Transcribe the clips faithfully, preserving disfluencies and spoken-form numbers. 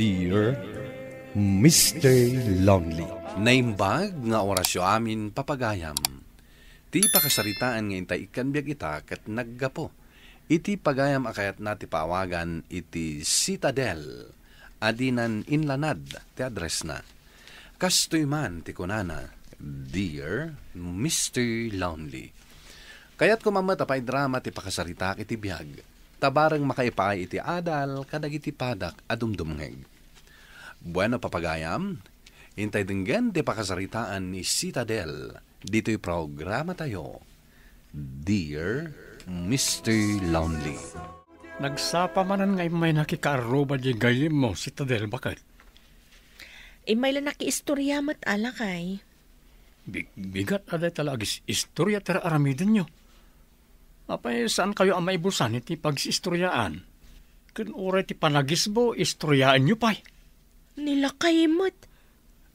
Dear Mister Lonely. Naimbag nga orasyo amin, papagayam. Ti pakasaritaan nga intay ikkan biag ita ket naggapu iti pagayam a kayatna ti paawagan iti Citadel a dinan inlanad ti addressna. Kastoy man ti kunana, "Dear Mister Lonely, kayatko man met a paidrama ti pakasaritaak iti biag, ta bareng makaipaay iti adal kadagiti padak a dumdumngeg." Bueno, papagayam, intay denggen ti pakasaritaan ni Citadel ditoy programatayo, Dear Mister Lonely. Nagsapa manen nga immayna kikaarruba diay gayyemmo, Citadel, baket. Immay la nakiistorya met a, lakay. Big-, bigat a dayta la agis-, istorya ti ar-aramidenyo. Apay, saankayo a maibusan iti pagis-istoriaan? Ken uray ti panagisbo, istoriaenyo pay. Ni lakay met.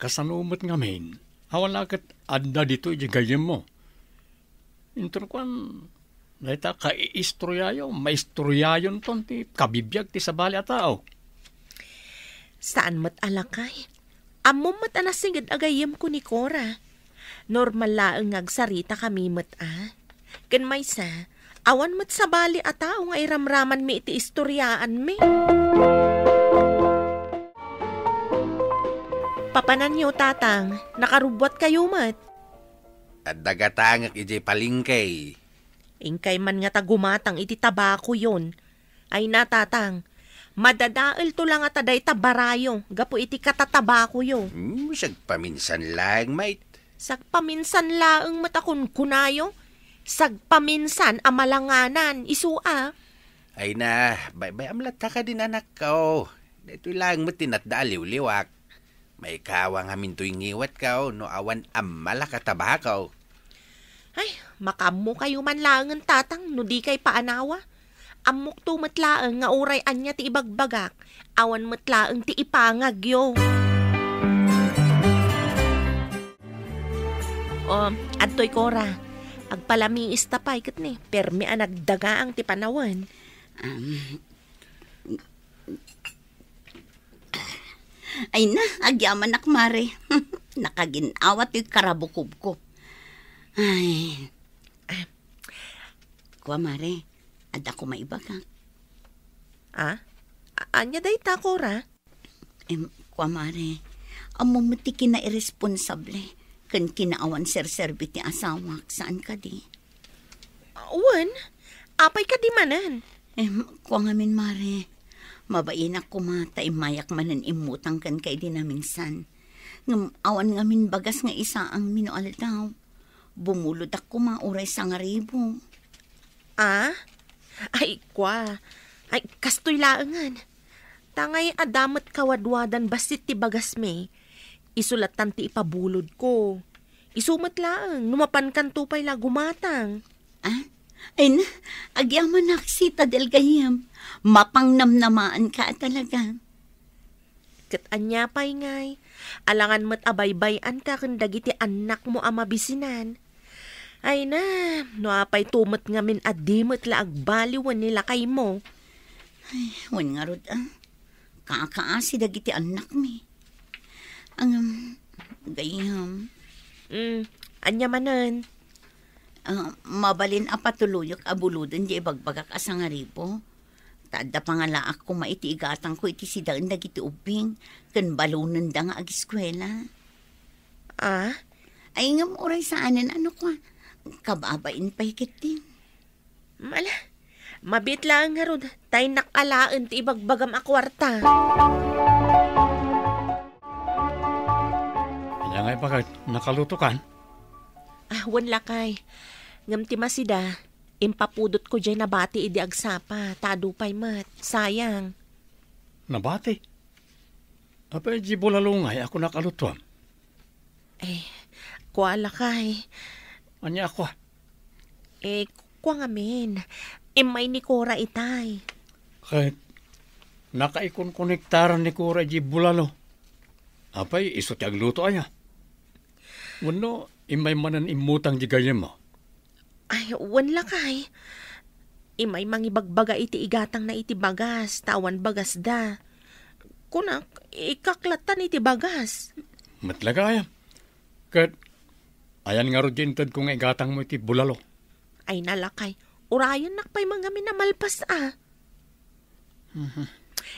Kasano met ngamin? Awan la ket adda ditoy idiay gayyemmo. Inton kuan, dayta kaiistoryayo, maistoryayon ton ti kabibiag ti sabali a tao. Saan met a, lakay. Ammom met a nasinged a gayyemko ni Cora. Normal laeng nga agsaritakami met a. Ken maysa, awan met sabali a tao nga iramramanmi iti istoryaanmi. Papananyo, Tatang, nakarubbuatkayo met. Adda gatangek idiay palengke. Inkay man ngata gumatang iti tabakoyon. Ay na, Tatang, madadaelto la ngata dayta barayo gapu iti katatabakoyo. Hmm, sagpaminsan laeng, mait. Sagpaminsan laeng met a kunkunayo. Sagpaminsan a malanganan, isu a. Ay na, baybay-am latta kadin, anakko. Daytoy laeng met ti natda a liwliwak. Maikawa ngamin toy ngiwatko no awan ammala katabako. Ay, makaammokayo man laengen, Tatang, no dikay paanawa. Ammokto met laeng nga uray ania ti ibagbagak, awan met laeng ti ipangagyo. O, adtoy, Cora. Agpalamiista pay ket ni, permi a nagdagaang ti panawen. Um, Ay na, agyamanak, Mare. Nakagin-awa toy karabukobko. Ay. Ah, kua, Mare, adda ko maibagak. Ah? A-, ania dayta, Cora? Em, kua, Mare, ammom met ti kinairesponsable ken kinaawan serserbi ti asawak, saan kadi? Wen, apay kadi manen? Em, kua ngamin, Mare. Mabainak koma ta immayak manen immutang kenka idi naminsan. Ngem awan ngamin bagas nga isaangmi no aldaw. Bumulodak koma uray sangaribu. Ah? Ay, kua. Ay, kastoy laengen. Tangay adda met kawadwadan bassit ti bagasmi. Isu lattan ti ipabulodko. Isu met laeng, no mapankanto pay la gumatang. Ah? Ay na, agyamanak, Citadel gayyem. Mapangnamnamaanka a talaga. Ket ania pay ngay, alangan met a baybay-anka ken dagiti annakmo a mabisinan. Ay na, no apay to met ngamin a di met la agbaliwen ni lakaymo. Ay, wen ngarud, ah. Kakaasi dagiti annakmi. Ngem, gayyem. Mm, ania manen? Ah, mabalin a patuloyek a buloden diay ibagbagak a sangaribu. Ta adda pangalaak koma iti igatangko iti sidaen dagiti ubbing ken balonenda nga agiskuela. Ah? Ay, ngem uray saanen a no kua, kababain pay ketdin. Mala, mabiit laeng ngarud, ta innak alaen ti ibagbagam a kuarta. Ania ngay baket, nakalutokan? Ah, wen lakay. Ngem ti masida, impapudotko diay nabati idi agsapa, ta adu pay met. Sayang. Nabati? Apay, di bulalo ngay a kunak a lutuam? Eh, kua lakay. Ania a kua? Eh, kua ngamin. Immay ni Cora itay. Ket, nakaikonkonektaran ni Cora di bulalo. Apay, isu ti agluto aya? Wenno, immay manen immutang di gayyemmo? Ay, wen lakay. Immay mangibagbaga iti igatangna iti bagas, ta awan bagasda. kunak, ikkak lattan iti bagas. Met la gayam. Ket ayan ngarud ti intedko nga igatangmo iti bulalo? Ay, nalakay. Urayennak pay ngamin a malpas a. Mhm.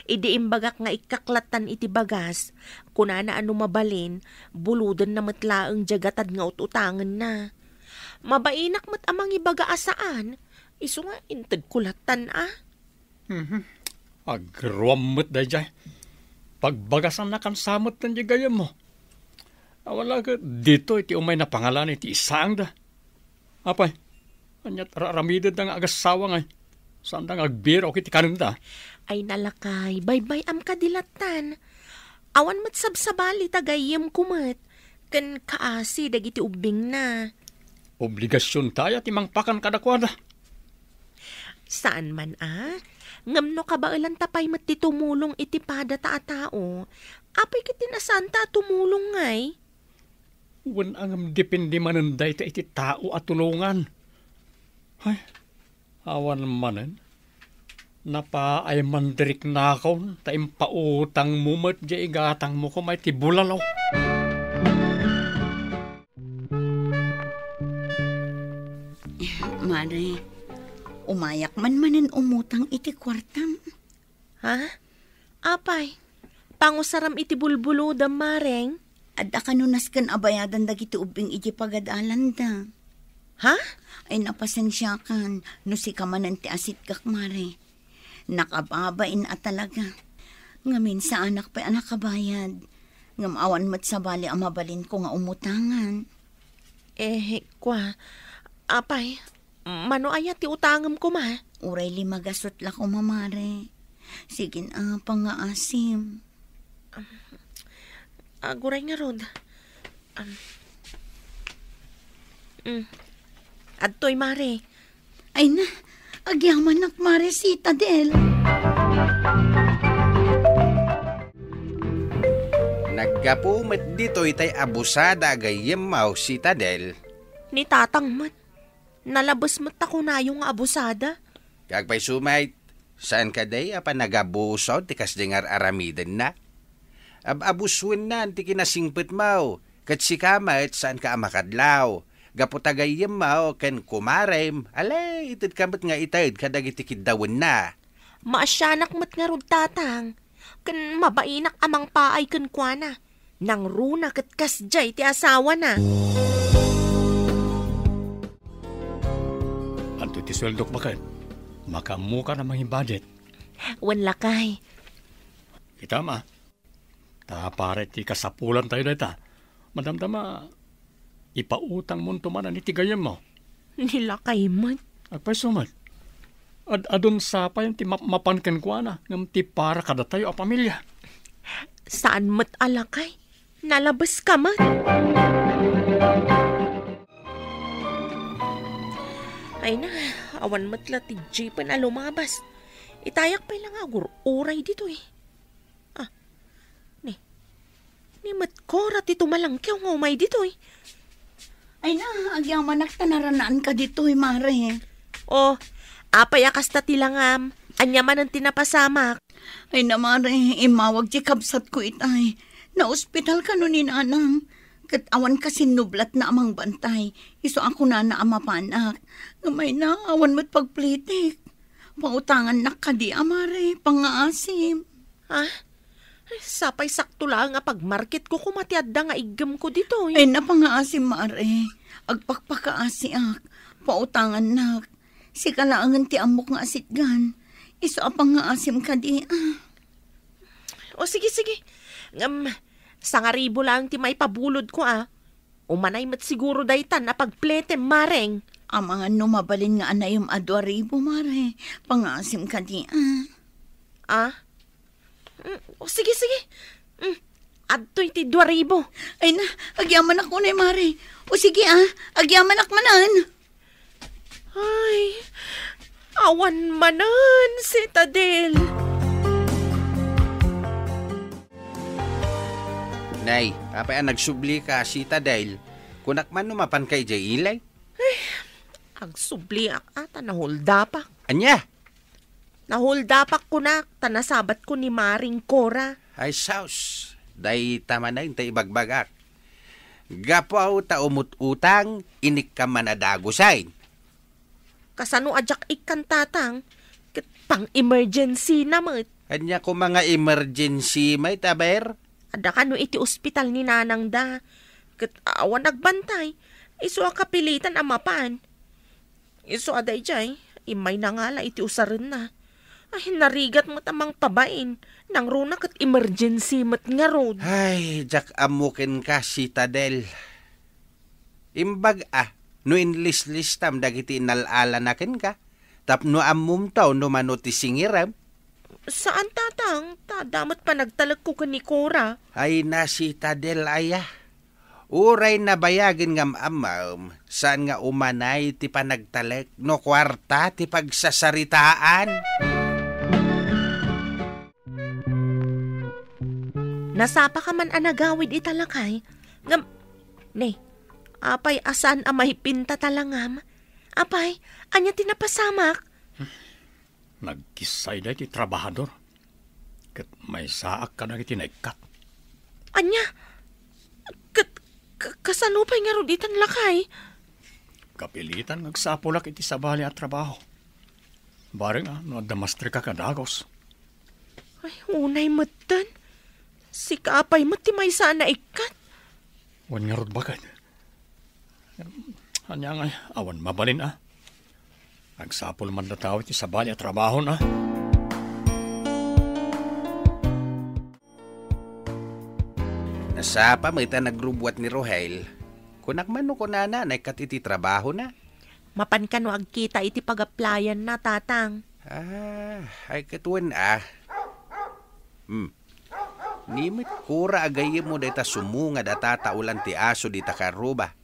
Idi imbagak nga ikkak lattan iti bagas, kunana a no mabalin, buludenna met laeng diay gatad nga ut-utangenna. Mabainak met a mangibaga a saan, isu nga intedko lattan a. Mhm. Agruam met daydiay. Pagbagasannakan sa met daydiay gayyemmo. Awan la ket ditoy ti umay napangalan iti isaangda. Apay, ania't ra-, aramidenda nga agassawa ngay? Saanda nga agbirok iti kanenda? Ay, nalakay, baybay-am kadi lattan. Awan met sabsabali ta gayyemko met ken kaasi dagiti ubbingna. Obligasionta aya ti mangpakan kadakuada? Saan man a, ngem no kabaelanta pay met ti tumulong iti padata a tao, apay ket ti nasaanta a tumulong ngay? Wen a ngem depende manen dayta iti tao a tulongan. Ay, awan manen. Napaay man diriknakon ta impautangmo met diay igatangmo koma iti bulalo. Mare, umayak man manen umutang iti kuartam. Ha? Apay, pangusaram iti bulbulodam, Mareng? Adda kano nasken a bayadan dagiti ubbing idiay pagadalanda. Ha? Ay, napasensiakan no sika manen ti asitkak, Mare. Nakababain a talaga. Ngamin, saanak pay a nakabayad. Ngem awan met sabali a mabalinko nga umutangan. Eh, kwa, apay, mano aya ti utangem koma? Uray lima gasut la koma, Mare. Sige a, pangngaasim. Aguray ngarud. Um, mm. Adtoy, Mare. Ay na, agyamanak, Mare Citadel. Naggapu met ditoy tay abusada a gayyemmo, Citadel. Ni Tatang met. Nalabes met ta kunayo nga abusada. Agpayso met, saan kadi a panagabusor ti kasdi nga ar-aramidenna? Ab-abusuennan ti kinasingpetmo, ket sika met saanka a makadlaw. Gapu ta gayyemmo ken kumarem, alay, itedka met nga ited kadagiti kiddawenna. Maasianak met ngarud, Tatang, ken mabainak a mangpaay kenkuana. Nangruna ket kasdiay ti asawana. Adtoy ti sueldok baket. Makaammokan a mangibudget. Wen, lakay. Kita, ma. Ta para iti kasapulantayo dayta. Madamdama, ipautangmonto manen iti gayyemmo. Ni lakay met. Agpayso met. Ad-adun sa pay ti map-, mapan kenkuana, ngem ti para kadatayo a pamilia. Saan met a lakay? Nalabeska met. Ay na, awan met la ti jeepen a lumabas. Itayak pay la nga agur-uray ditoy. Ah, ni, ni met Cora ti tumalangkew nga umay ditoy. Ay na, agyamanak ta naranaanka ditoy, Mare. Oh, apay a kasta ti langam? Ania manen ti napasamak? Ay na, Mare, immawag ti kabsatko itay. Naospital kano ni Nanang. Ket awan kasinnublatna a mangbantay. Isu a kunana a mapanak. Ngem ay na, awan met pagplitek. Pautangannak kadi a, Mare, pangngaasim. Ah? Ay, sapay sakto laeng a pagmarketko koma ti adda nga iggemko ditoy. Ay, napangngaasim, Mare. Agpakpakaasiak. Pautangannak. Sika laengen ti ammok nga asitgan. Isu a pangngaasim kadi, ah. O, sige, sige. Ngem, sangaribu laeng ti maipabulodko, ah. Umanay met siguro daytan a pagpletem, Mareng. Amangan no mabalin nga anayem a dua ribu, Mare. Pangngaasim kadi, ah. Ah? Mm, o, sige, sige. Mm, adtoy ti dua ribu. Ay na, agyamanak unay, Mare. O, sige, ah. Agyamanak manen. Ay, awan manen, Citadel. Nay, apay a nagsublika, Citadel? Kunak man no mapanka idiay ilay? Ay, agsubliak a ta nahuldapak. Ania? Nahuldapak kunak ta nasabatko ni Maring Cora. Ay sus, dayta manen ti ibagbagak. Gapu ta umut-utang, inikkam man a dagusen. Kasano a diak ikkan, Tatang? Ket pang-emergency na met. Ania koma nga emergency met, aber? Adda kano iti ospital ni nanangda. Ket awan agbantay. Isu a kapilitan a mapan. Isu a daydiay, immay nangala iti usarenna. Ay, narigat met a mangpabain. Nangruna ket emergency met ngarud. Ay, diak ammo kenka, Citadel. Imbag a, no inlislistam dagiti inal-alana kenka, tapno ammomto no mano ti singirem. Saan, Tatang, ta adda met panagtalekko ken ni Cora. Ay, na, Citadel aya. Uray nabayagen nga am-ammom, saan nga umanay ti panagtalek no kuarta ti pagsasaritaan. Nasapa ka man a nagawid ita lakay, ngem, ne, apay a saan a maipinta ta langam? Apay, ania ti napasamak? Nagkissay daytoy trabahador, ket maysaak kadagiti naikkat. Ania? Ket, ka-, kasano pay ngarud itan lakay? Kapilitan nga agsapulak iti sabali a trabaho. Bareng a no adda mastrek a kadagos. Ay, unay metten. Sika pay met ti maysa a naikkat. Wen ngarud baket. Ania ngay, awan mabalin a. Agsapul man dataw iti sabali a trabahona. Nasapa met a nagrubbuat ni Rohel. Kunak man no kunana, naikkat iti trabahona. Mapan kano agkita iti pag-applyan-na, Tatang. Ah, ay ket wen a. Hmm. Ni met Cora a gayyemmo dayta sumunga da tataolan ti aso dita karruba.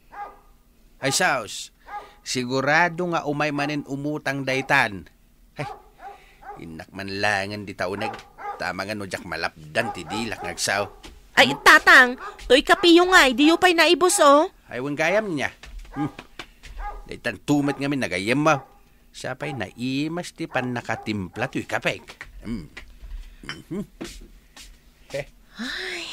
Ay sus, sigurado nga umay manen umutang daytan. Ay, innak man langen dita uneg, ta amangan no diak malapdan ti dilak nga agsao. Ay, Tatang, toy kapiyo ngay, diyo pay naibus, o. Ay, wen gayam nia. Hmm. Daytan tumet ngamin nagayyemmo. Sapay naimas ti pannakatimpla toy kapek. Hmm. Mhm. He. Ay,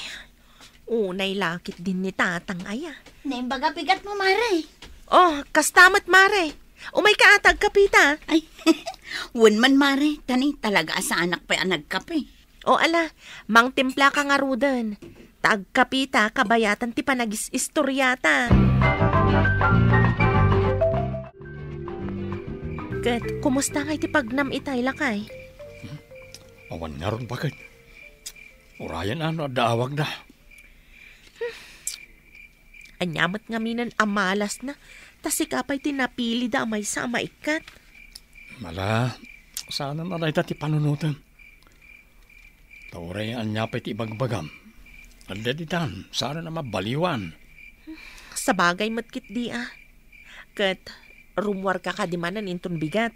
unay lakit din ni Tatang aya. Naimbag a bigat mo, Mare. Oh, kasta met, Mare. Umay ka ata agkapita. Ay, wen man, Mare. Tani, talaga a saanak pay a nagkape. O ala, mangtimpla ka ngaruden. Ta agkapita, kabayatan ti panagis-istoryata. Ket, kumusta ngay ti pagnam itay, lakay? Awan ngarud baket. Urayen a no adda awagda. Ania met ngaminen a malasna, ta sika pay ti napilida a maysa a maikkat. Ala, saanen a dayta ti panunotem. Ta uray ania pay ti ibagbagam, adda ditan, saanen a mabaliwan. Sabagay met ketdi a. Ket, rummuarka kadi manen inton bigat.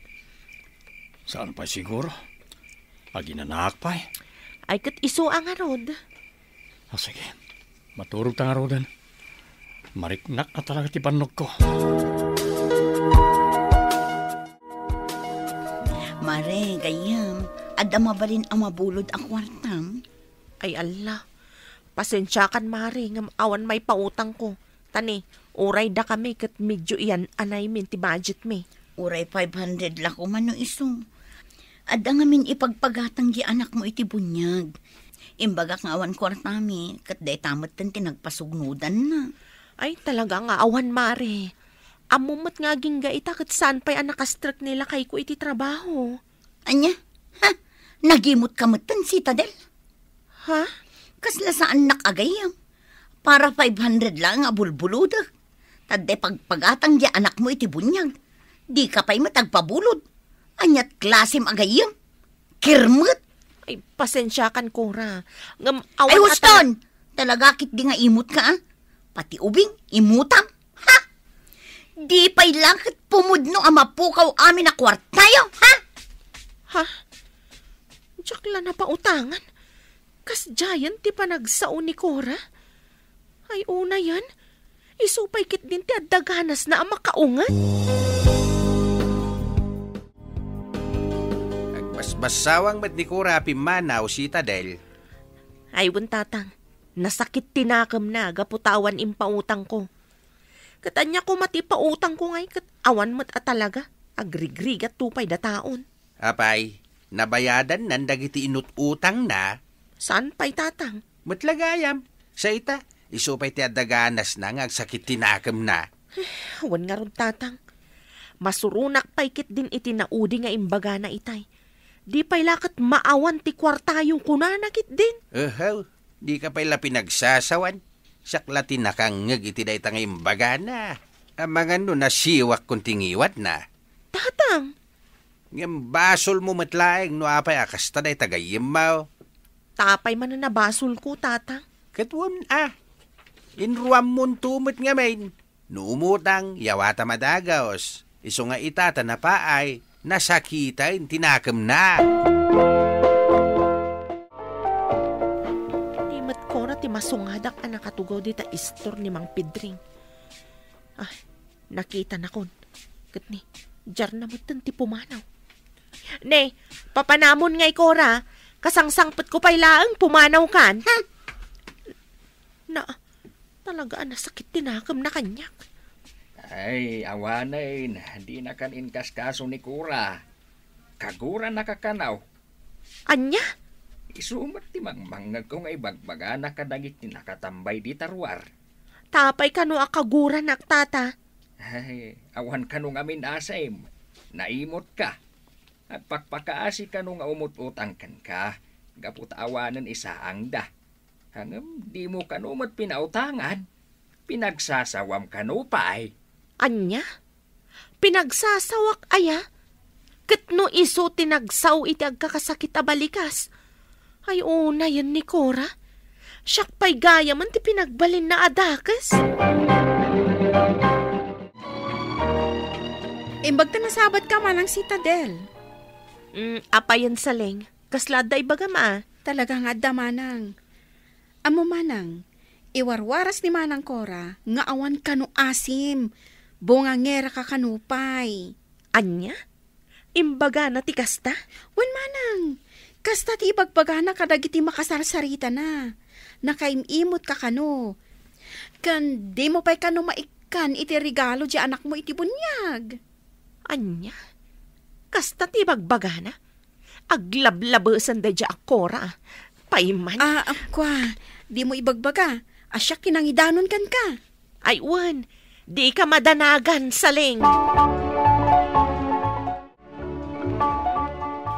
Saan pay siguro? Aginanaak pay. Ay, ket isu a ngarud. Ah, sige. Maturog ta ngaruden. Mariknak a talaga ti bannogko. Mare, gayyem, adda mabalin a mabulod a kuartam? Ay, Allah. Pasensiakan, Mare, ngem awan maipautangko. Ta ni, uray dakami ket medio iyan-anaymin ti budgetmi. Uray five hundred la koma no isu. Adda ngamin ipagpagatang di anakmo iti buniag. Imbagak nga awan kuartami, ket dayta metten ti nagpasugnodanna. Ay, talaga nga awan, Mare. Ammom met nga agingga ita ket saan pay a nakastrek ni lakayko iti trabaho. Ania? Ha? Nagimot ka metten, Citadel? Ha? Kasla saannak a gayyem. Para five hundred laeng a bulbulodek. Ta adda pagpagatang di anakmo iti buniag. Dika pay met agpabulod. Aniat klasem a gayyem? Kirmet! Ay, pasensiakan, Cora. Ngem awan. Ay, a huston! Talaga ketdi nga imut ka, a? Pati ubing, imutam. Ha? Di pay la ket pumudno a mapukaw amin a kuartayo, ha? Ha? Diak la napautangan. Kasdiayen ti panagsao ni Cora? Ay, unayen, isu pay ketdin ti adda ganasna a makaunget. Agbasbassawang met ni Cora a pimmanaw, Citadel. Ay, wen, Tatang, nasakit ti nakemna gapu ta awan impautangko. Ket ania koma ti ipautangko ngay ket awan met a talaga. Agrigrigat pay dataon. Apay, nabayadannan dagiti inut-utangna? Saan pay, Tatang? Met la gayam. Sa ita, isu pay ti adda ganasna nga agsakit ti nakemna. Wen ngarud, Tatang. Masuronak pay ketdin iti naudi nga imbagana itay. Di pay la ket maawan ti kuartayo kunana ketdin. Ehew, di ka pay la pinagsasawan. Siak la ti nakangngeg iti dayta nga imbagana. Amangan no nasiwakkon ti ngiwatna. Tatang! Ngem basolmo met laeng no apay a kasta dayta gayyemmo. Tapay manen a basolko, Tatang? Ket wen a, inruammonto met ngamin. No umutang, yawatam a dagus. Isu nga ita ta napaay, nasakiten ti nakemna. Di met, Cora, ti masungadak a nakatugaw dita istor ni Mang Pedring. Ah, nakitanakon. Ket ni, diarna metten ti pumanaw. Ne, papanamon ngay, Cora. Kasangsangpetko pay laeng, pumanawkan. Hmm. Na, talaga a nasakit ti nakemna kaniak. Ay, awanen, dinakan inkaskaso ni Cora. Kaguranaka kano. Ania? Isu met ti mangmangngegko nga ibagbagana kadagiti nakatambay dita ruar. Tapay kano a kaguranak, Tata? Ay, awan kano ngamin asim. Naimotka. Agpakpakaasi kano nga umut-utang kenka, gapu ta awanen isaangda. Ngem dimo kano met pinautangan. Pinagsasawam kano pay. Ania? Pinagsasawak aya? Ket no isu ti nagsao iti agkakasakit a balikas? Ay, unayen ni Cora. Siak pay gayamen ti pinagbalinna a dakes. Imbag ta nasabatka, Manang Citadel. Mm, apayen, Saleng? Kasla adda ibagam a? Talaga nga adda, Manang. Ammo, Manang, iwarwaras ni Manang Cora nga awan kano asim. Bungangeraka kano pay. Ania? Imbagana ti kasta? Wen, Manang, kasta ti ibagbagana kadagiti makasarsaritana. Nakaim-imotka kano. Ken dimo pay kano maikkan iti regalo ti anakmo iti buniag. Ania? Kasta ti ibagbagana? Aglablabesen daydiay a Cora. Payman. Ah, ah, kua, dimo ibagbaga a siak ti nangidanon kenka. Ay, wen, dika madanagan, Saleng.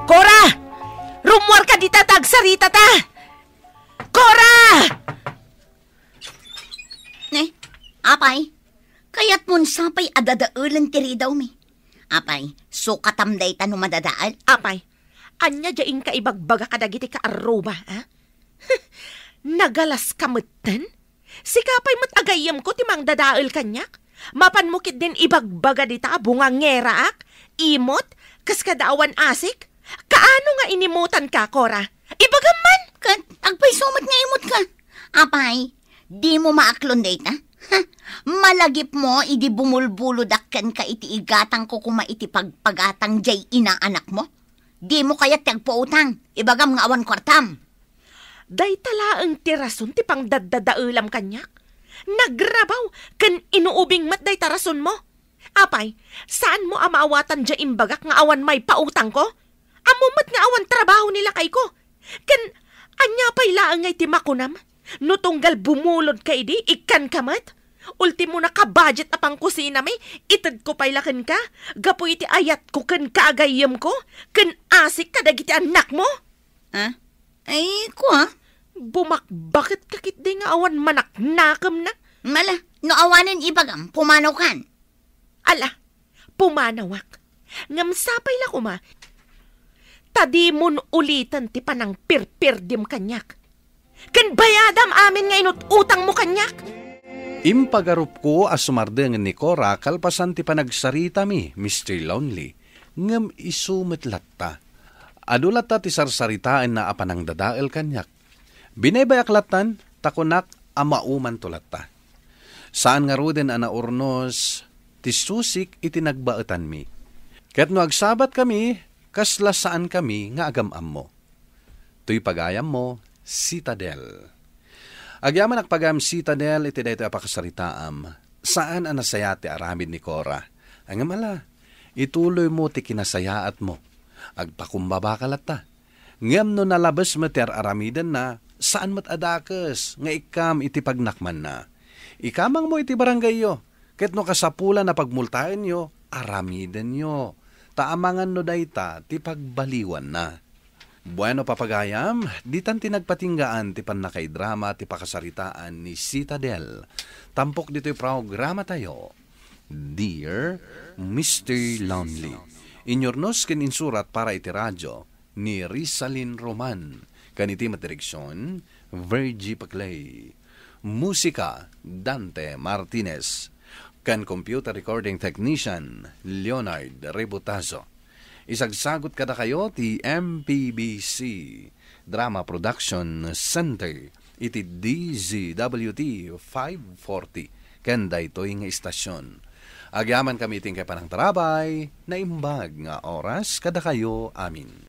Cora! Rummuarka dita ta agsaritata! Cora! Ne, apay, kayatmon sapay a dadaelen ti ridawmi. Apay, sukatam dayta no madadael? Apay, ania diay inka ibagbaga kadagiti kaarruba, a? Nagalaska metten? Sika pay met a gayyemko ti mangdadael kaniak? Mapanmo ketdin ibagbaga dita a bungangeraak, imot, kas kada awan asik? Kaano nga inimutanka, Cora? Ibagam man! Ket agpayso met nga imutka. Apay, dimo maaklon dayta? Ha? Malagipmo idi bumulbulodak kenka iti igatangko koma iti pagpagatang diay inaanakmo? Dimo kayat ti agpautang, ibagam nga awan kuartam. Dayta laeng ti rason ti pangdaddadaelam kaniak. Nagrabaw ken inuubing met dayta rasonmo. Apay, saanmo a maawatan diay imbagak nga awan maipautangko? Ammom met nga awan trabaho ni lakayko. Ken ania pay laeng ngay ti makunam? No tunggal bumulodka idi, ikkanka met? Ultimo, nakabudget a pangkusinami, itedko pay la kenka, gapu iti ayatko kenka a gayyemko, ken asik kadagiti annakmo. Ah? Ay, kua? Bumakbaketka ketdi nga awan manaknakemna. Mala, no awanen ibagam, pumanawkan. Ala, pumanawak. Ngem sapay la koma, ta dimon uliten ti panangpirpirdim kaniak. Ken bayadam amin nga inut-utangmo kaniak. Impagarupko a sumardengen ni Cora kalpasan ti panagsaritami, Mister Lonely, ngem isu met latta. Adu latta ti sarsaritaenna a panangdadael kaniak. Binaybayak lattan, ta kunak a maumanto latta. Saan ngaruden a naurnos ti susik iti nagbaetanmi. Ket no agsabatkami, kasla saankami nga agam-ammo. Toy pagayammo, Citadel. Agyamanak pagayam Citadel iti daytoy a pakasaritaam, saan a nasayaat ti aramid ni Cora. Ngem ala, ituloymo ti kinasayaatmo. Agpakumbabaka latta. Ngem no nalabes met ti ar-aramidenna, saan met a dakes nga ikkam iti pagnakmanna. Ikamangmo iti barangayyo, ket no kasapulan a pagmultaenyo, aramidenyo. Ta amangan no dayta ti pagbaliwanna. Bueno, papagayam, ditan ti nagpatinggaan ti pannakaidrama ti pakasaritaan ni Citadel. Tampok ditoy programatayo, Dear Mister Lonely. Inyurnos ken insurat para iti radyo ni Rizalin Roman. Ken iti met direksion, Virgie Paclay. Musika, Dante Martinez. Ken computer recording technician, Leonard Rebutazo. Isagsagut kadakayo ti M P B C Drama Production Center iti D Z W T five forty ken daytoy nga istasyon. Agyamankami iti inkay panangtarabay, naimbag nga oras kadakayo amin.